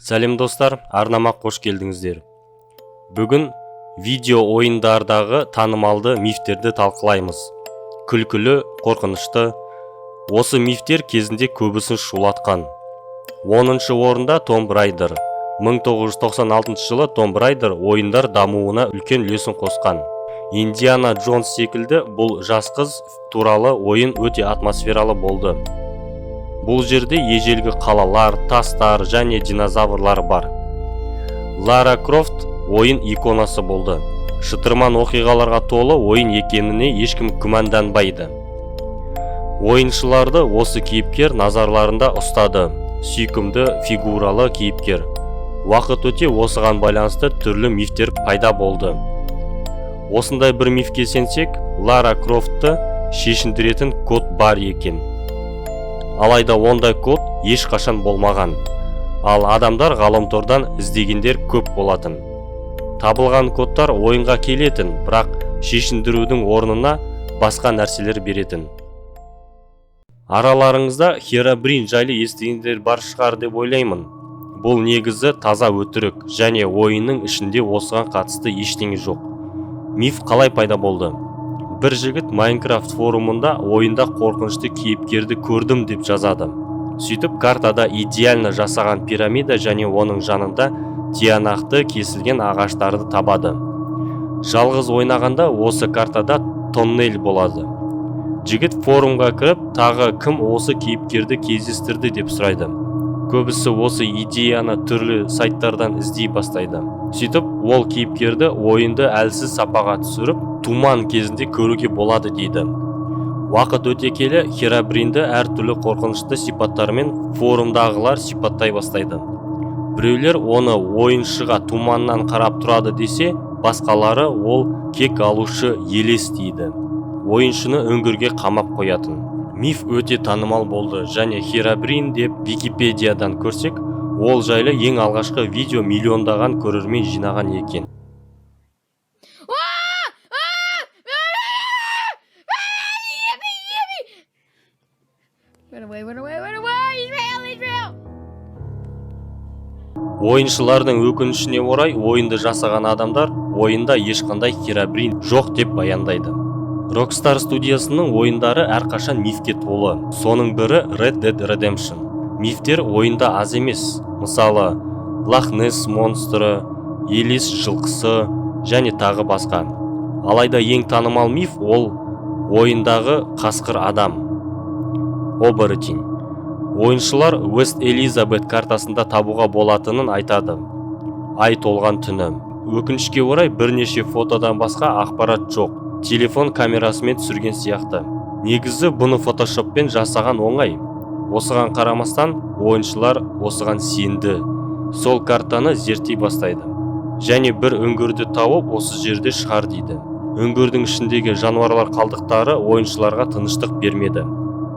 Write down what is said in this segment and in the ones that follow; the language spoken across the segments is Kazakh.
Сәлем, достар! Арнама қош келдіңіздер. Бүгін видео ойындардағы танымалды мифтерді талқылаймыз. Күлкілі, қорқынышты осы мифтер кезінде көбісін шулатқан. 10-шы орында Tomb Raider. 1996 жылы Tomb Raider ойындар дамуына үлкен үлесін қосқан. Индиана Джонс секілді бұл жас қыз туралы ойын өте атмосфералы болды. Бұл жерде ежелгі қалалар, тастар және динозаврлар бар. Лара Крофт ойын иконасы болды. Шытырман оқиғаларға толы ойын екеніне ешкім күмәнданбайды. Ойыншыларды осы кейіпкер назарларында ұстады. Сүйкімді фигуралы кейіпкер. Уақыт өте осыған байланысты түрлі мифтер пайда болды. Осындай бір мифке сенсек, Лара Крофтты шешіндіретін код бар екен. Алайда ондай код ешқашан болмаған. Ал адамдар ғаламтордан іздегендер көп болатын. Табылған кодтар ойынға келетін, бірақ шешіндірудің орнына басқа нәрселер беретін. Араларыңызда Херобрин жайлы естігендер бар шығар деп ойлаймын. Бұл негізі таза өтірік және ойынның ішінде осыған қатысты ештеңе жоқ. Миф қалай пайда болды? Бір жігіт Майнкрафт форумында ойында қорқынышты кейіпкерді көрдім деп жазады. Сөйтіп, картада идеально жасаған пирамида және оның жанында тиянақты кесілген ағаштарды табады. Жалғыз ойнағанда осы картада тоннель болады. Жігіт форумға кіріп, тағы кім осы кейіпкерді кездестірді деп сұрайды. Көбісі осы идеяны түрлі сайттардан іздей бастайды. Сөйтіп, ол кейіпкерді ойынды әлсіз сапаға түсіріп, туман кезінде көруге болады дейді. Уақыт өте келе Херобринді әртүрлі қорқынышты сипаттармен форумдағылар сипаттай бастайды. Біреулер оны ойыншыға туманнан қарап тұрады десе, басқалары ол кек алушы елес дейді, ойыншыны үңгірге қамап қоятын. Миф өте танымал болды және Херобрин деп Википедиядан көрсек, ол жайлы ең алғашқы видео миллиондаған көрермен жинаған екен. Ah! Ah! Ah! Ah! Yippee, yippee! Run away, run away, run away! He's real, he's real! Ойыншылардың өкінішіне орай, ойынды жасаған адамдар ойында ешқандай Херобрин жоқ деп баяндайды. Rockstar студиясының ойындары әрқашан мифке толы. Соның бірі Red Dead Redemption. Мифтер ойында аз емес. Мысалы, Лохнесс монстры, Елес жылқысы және тағы басқа. Алайда ең танымал миф ол ойындағы қасқыр адам, оборотень. Ойыншылар Уэст Элизабет картасында табуға болатынын айтады ай толған түні. Өкінішке орай, бірнеше фотодан басқа ақпарат жоқ. Телефон камерасымен түсірген сияқты. Негізі бұны фотошоппен жасаған оңай. Осыған қарамастан ойыншылар осыған сенді. Сол картаны зерттей бастайды және бір үңгірді тауып, осы жерде шығар дейді. Үңгірдің ішіндегі жануарлар қалдықтары ойыншыларға тыныштық бермеді.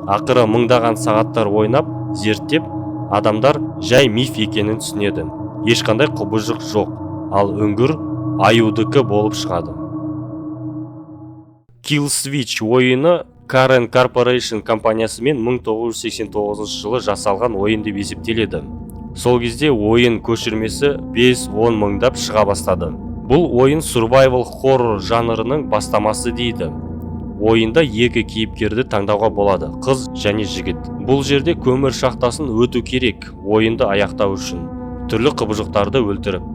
Ақыры мыңдаған сағаттар ойнап, зерттеп, адамдар жай миф екенін түсінеді. Ешқандай құбыжық жоқ, ал үңгір аюдікі болып шығады. Kill Switch ойыны Karen Corporation компаниясымен 1989 жылы жасалған ойын деп есептеледі. Сол кезде ойын көшірмесі 5-10 мыңдап шыға бастады. Бұл ойын survival horror жанрының бастамасы дейді. Ойында екі кейіпкерді таңдауға болады: қыз және жігіт. Бұл жерде көмір шахтасын өту керек ойынды аяқтау үшін, түрлі құбыжықтарды өлтіріп.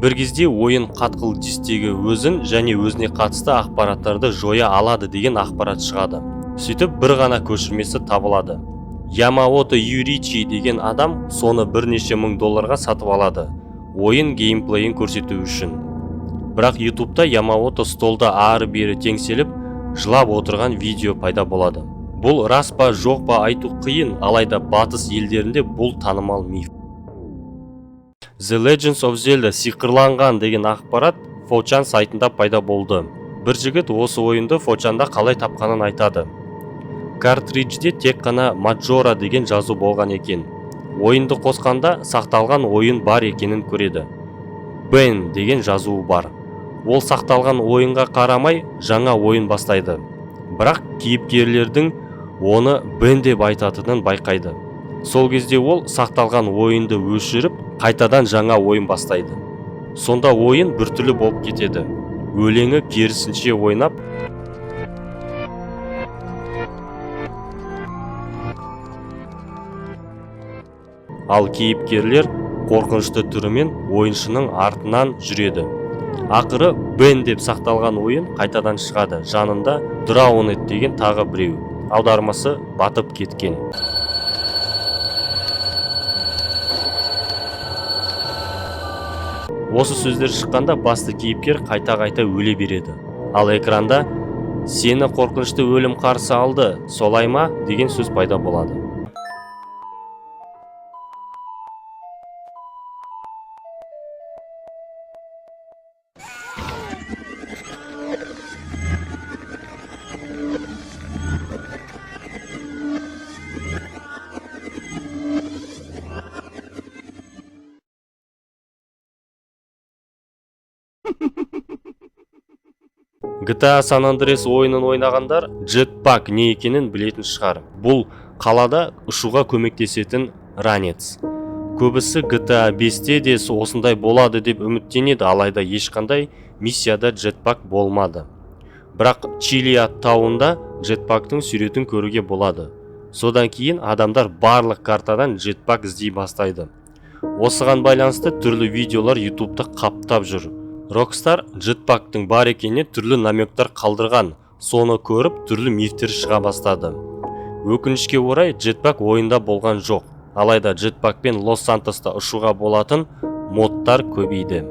Бір кезде ойын қатқыл дисктегі өзін және өзіне қатысты ақпараттарды жоя алады деген ақпарат шығады. Сөйтіп, бір ғана көшірмесі табылады. Ямаото Юричи деген адам соны бірнеше мың долларға сатып алады ойын геймплейін көрсету үшін. Бірақ Ютубта Ямаото столда ары бері теңселіп, жылап отырған видео пайда болады. Бұл рас па, жоқ па, айту қиын. Алайда батыс елдерінде бұл танымал миф. The Legends of Zelda сиқырланған деген ақпарат 4chan сайтында пайда болды. Бір жігіт осы ойынды 4chanда қалай тапқанын айтады. Картриджде тек қана Маджора деген жазу болған екен. Ойынды қосқанда сақталған ойын бар екенін көреді. Бен деген жазуы бар. Ол сақталған ойынға қарамай, жаңа ойын бастайды. Бірақ кейіпкерлердің оны Бен деп айтатынын байқайды. Сол кезде ол сақталған ойынды өшіріп, Қайтадан жаңа ойын бастайды. Сонда ойын біртүрлі болып кетеді. Өлеңі керісінше ойнап, ал кейіпкерлер қорқынышты түрімен ойыншының артынан жүреді. Ақыры Бен деп сақталған ойын қайтадан шығады. Жанында Drowned деген тағы біреу. Аудармасы батып кеткен. Осы сөздер шыққанда басты кейіпкер қайта-қайта өле береді. Ал экранда «Сені қорқынышты өлім қарсы алды, солай ма?» деген сөз пайда болады. GTA San Andreas ойынын ойнағандар джетпак не екенін білетін шығар. Бұл қалада ұшуға көмектесетін ранец. Көбісі GTA 5-те де осындай болады деп үміттенеді, алайда ешқандай миссияда джетпак болмады. Бірақ Чилиад тауында джетпактың суретін көруге болады. Содан кейін адамдар барлық картадан джетпак іздей бастайды. Осыған байланысты түрлі видеолар YouTube'та қаптап жүр. Rockstar джетпактың бар екеніне түрлі намектар қалдырған. Соны көріп, түрлі мифтер шыға бастады. Өкінішке орай, джетпак ойында болған жоқ. Алайда джетпакпен Лос-Сантоста ұшуға болатын модтар көбейді.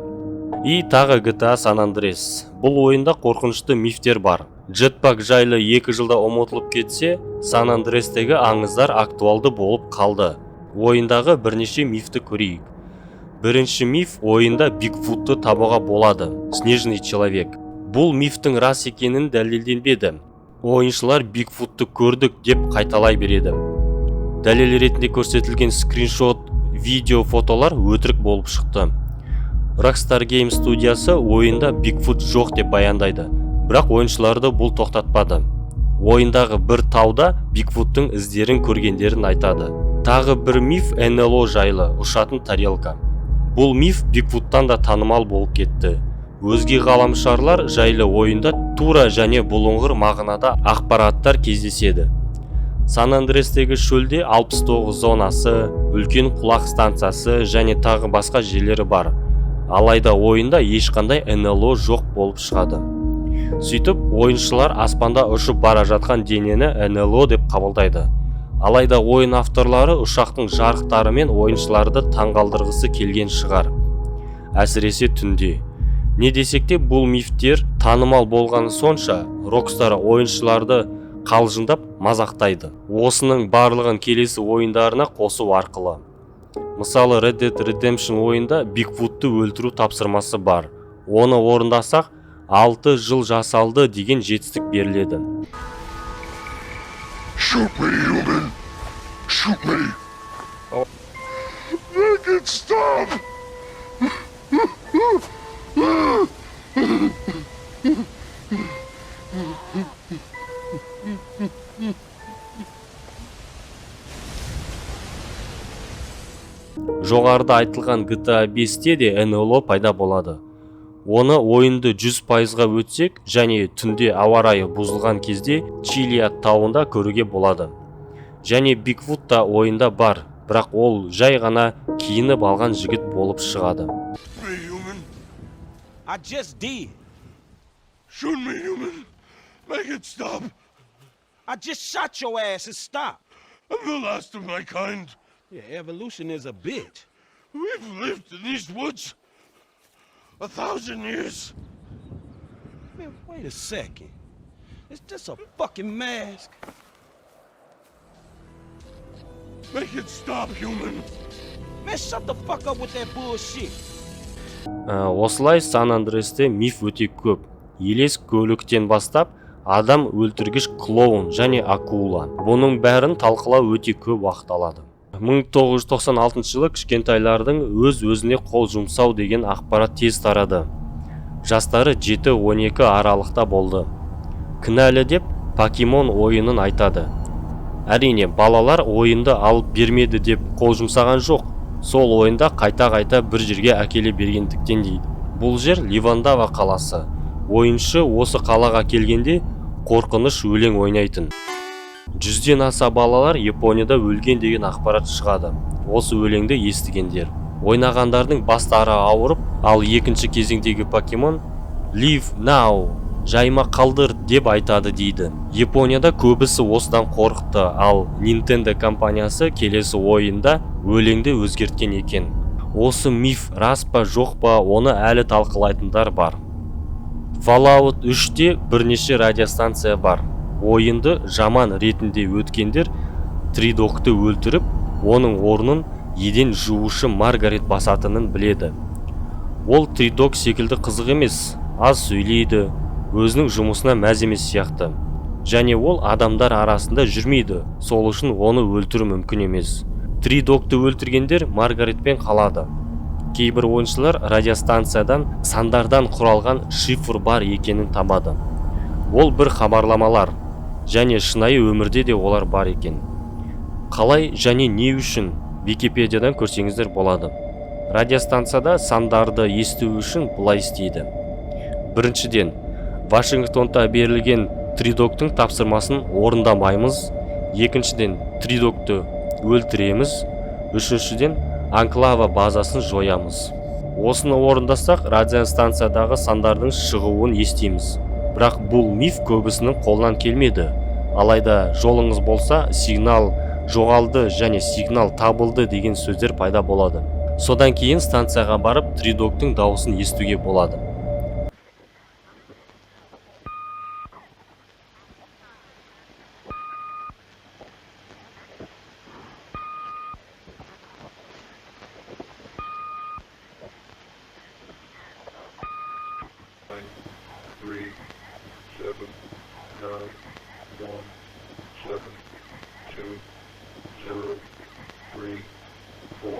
И тағы GTA San Andreas. Бұл ойында қорқынышты мифтер бар. Джетпак жайлы 2 жылда ұмытылып кетсе, San Andreastегі аңыздар актуалды болып қалды. Ойындағы бірнеше мифті көрейік. Бірінші миф: ойында Бигфутты табуға болады. Снежный человек. Бұл мифтің рас екенін дәлелденбеді. Ойыншылар Бигфутты көрдік деп қайталай береді. Дәлел ретінде көрсетілген скриншот, видео, фотолар өтірік болып шықты. Rockstar Games студиясы ойында Бигфут жоқ деп баяндайды. Бірақ ойыншыларды бұл тоқтатпады. Ойындағы бір тауда Бигфуттың іздерін көргендерін айтады. Тағы бір миф НЛО жайлы, ұшатын тарелка. Бұл миф Бигфуттан да танымал болып кетті. Өзге ғаламшарлар жайлы ойында тура және бұлыңғыр мағынада ақпараттар кездеседі. Сан Андрестегі шөлде 69 зонасы, үлкен құлақ станциясы және тағы басқа жерлері бар. Алайда ойында ешқандай НЛО жоқ болып шығады. Сөйтіп, ойыншылар аспанда ұшып бара жатқан денені НЛО деп қабылдайды. Алайда ойын авторлары ұшақтың жарықтарымен ойыншыларды таңғалдырғысы келген шығар. Әсіресе түнде. Не десек те, бұл мифтер танымал болғаны сонша, Rockstar ойыншыларды қалжыңдап мазақтайды. Осының барлығын келесі ойындарына қосу арқылы. Мысалы, Red Dead Redemption ойында Бигфутты өлтіру тапсырмасы бар. Оны орындасақ, 6 жыл жасалды деген жетістік беріледі. Shoot me, human! Shoot me! Make it stop! Жоғарыда айтылған GTA 5-те де НЛО пайда болады. Оны ойынды 100%-ға өтсек және түнде ауа райы бұзылған кезде Чилиад тауында көруге болады. Және Бигфут та ойында бар, бірақ ол жай ғана киініп алған жігіт болып шығады. Me, human. I just did. Shoot me, human. Make it stop. I just shot your ass and stopped. I'm the last of my kind. Yeah, evolution is a bitch. We've lived in these woods 1,000 years. Man, wait a second. Is this a fucking mask? Make it stop, human. Man, shut the fuck up with that bullshit. Осылай Сан Андресте миф өте көп. Елес көліктен бастап, адам өлтіргіш клоун және акула. Бұның бәрін талқылау өте көп уақыт алады. 1996 жылы кішкентайлардың өз-өзіне қол жұмсау деген ақпарат тез тарады. Жастары 7-12 аралықта болды. Кінәлі деп Покемон ойынын айтады. Әрине, балалар ойынды алып бермеді деп қол жұмсаған жоқ. Сол ойында қайта-қайта бір жерге әкеле бергендіктен дейді. Бұл жер Ливандава қаласы. Ойыншы осы қалаға келгенде қорқыныш өлең ойнайтын. 100-ден аса балалар Японияда өлген деген ақпарат шығады. Осы өлеңді естігендер. Ойнағандардың бастары ауырып, ал екінші кезеңдегі покемон "Leave now", жайма қалдыр деп айтады дейді. Японияда көбісі осыдан қорықты, ал Nintendo компаниясы келесі ойында өлеңді өзгерткен екен. Осы миф рас па, жоқ па, оны әлі талқылайтындар бар. Fallout 3-те бірнеше радиостанция бар. Ойынды жаман ретінде өткендер Тридокты өлтіріп, оның орнын еден жуушы Маргарет басатынын біледі. Ол Тридок секілді қызық емес, аз сөйлейді, өзінің жұмысына мәз емес сияқты. Және ол адамдар арасында жүрмейді, сол үшін оны өлтіру мүмкін емес. Тридокты өлтіргендер Маргаретпен қалады. Кейбір ойыншылар радиостанциядан сандардан құралған шифр бар екенін табады. Ол бір хабарламалар, және шынайы өмірде де олар бар екен. Қалай және не үшін, Википедиядан көрсеңіздер болады. Радиостанцияда сандарды есту үшін былай істейді. Біріншіден, Вашингтонда берілген Тридоктың тапсырмасын орындамаймыз. Екіншіден, Тридокты өлтіреміз. Үшіншіден, Анклава базасын жоямыз. Осыны орындасақ, радиостанциядағы сандардың шығуын естиміз. Бірақ бұл миф көбісінің қолынан келмеді. Алайда жолыңыз болса, сигнал жоғалды және сигнал табылды деген сөздер пайда болады. Содан кейін станцияға барып, Тридоктың дауысын естуге болады. 3, 7, 9, 1, 7, 2, 0, 3, 4.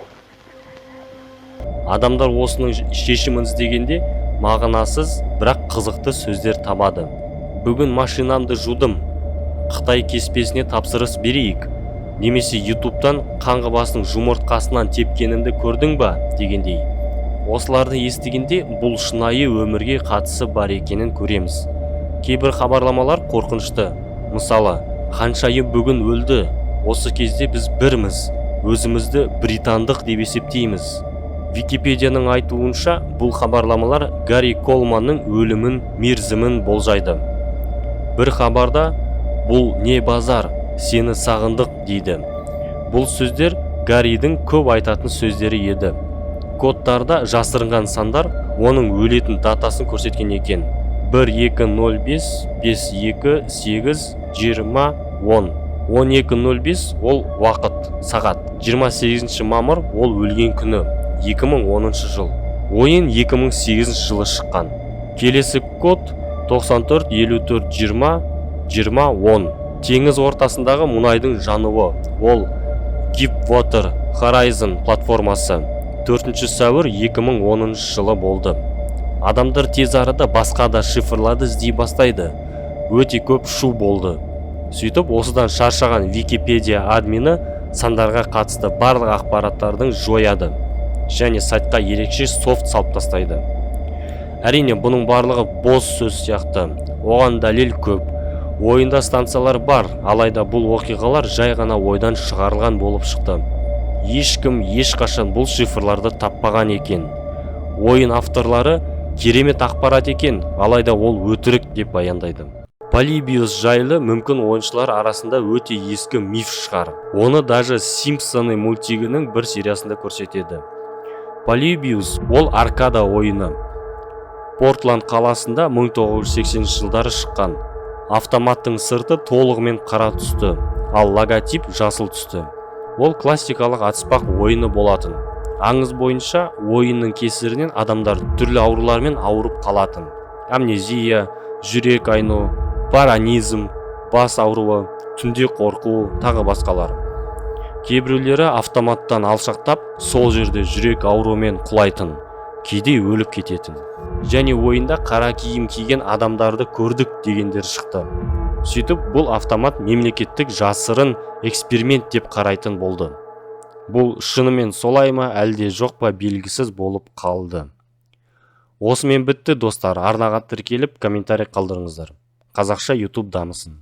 Адамдар осының шешімін іздегенде мағынасыз, бірақ қызықты сөздер табады. Бүгін машинамды жудым, Қытай кеспесіне тапсырыс берейік, немесе Ютубтан қаңғыбасының жұмыртқасынан тепкенімді көрдің ба дегендей. Осыларды естігенде бұл шынайы өмірге қатысы бар екенін көреміз. Кейбір хабарламалар қорқынышты. Мысалы, ханшайым бүгін өлді, осы кезде біз бірміз, өзімізді британдық деп есептейміз. Википедияның айтуынша, бұл хабарламалар Гарри Колманның өлімін мерзімін болжайды. Бір хабарда бұл не базар, сені сағындық дейді. Бұл сөздер Гарридің көп айтатын сөздері еді. Кодтарда жасырынған сандар оның өлетін датасын көрсеткен екен. 1, 2, 0, 5, 5, 2, 8, 20, 10. 12:05 ол уақыт, сағат. 28 мамыр ол өлген күні, 2010 жыл. Ойын 2008 жылы шыққан. Келесі код 94, 54, 20, 20, 10. Теңіз ортасындағы мұнайдың жануы. Ол Deepwater Horizon платформасы. 4 сәуір 2010 жылы болды. Адамдар тез арада басқа да шифрларды іздей бастайды. Өте көп шу болды. Сөйтіп, осыдан шаршаған Википедия админі сандарға қатысты барлық ақпараттардың жояды және сайтқа ерекше софт салып тастайды. Әрине, бұның барлығы бос сөз сияқты. Оған дәлел көп. Ойында станциялар бар, алайда бұл оқиғалар жай ғана ойдан шығарылған болып шықты. Ешкім ешқашан бұл шифрларды таппаған екен. Ойын авторлары керемет ақпарат екен, алайда ол өтірік деп баяндайды. Полибиус жайлы мүмкін ойыншылар арасында өте ескі миф шығар. Оны даже Симпсоны мультигінің бір сериясында көрсетеді. Полибиус ол аркада ойыны. Портланд қаласында 1980 жылдары шыққан. Автоматтың сырты толығымен қара түсті, ал логотип жасыл түсті. Ол классикалық атыспақ ойыны болатын. Аңыз бойынша ойынның кесірінен адамдар түрлі аурулармен ауырып қалатын. Амнезия, жүрек айну, паранизм, бас ауруы, түнде қорқу, тағы басқалар. Кейбіреулері автоматтан алшақтап, сол жерде жүрек ауруымен құлайтын, кейде өліп кететін. Және ойында қара киім киген адамдарды көрдік дегендер шықты. Сөйтіп, бұл автомат мемлекеттік жасырын эксперимент деп қарайтын болды. Бұл шынымен солай ма, әлде жоқ па, белгісіз болып қалды. Осымен бітті, достар. Арнаға тіркеліп, комментарий қалдырыңыздар. Қазақша YouTube дамысын.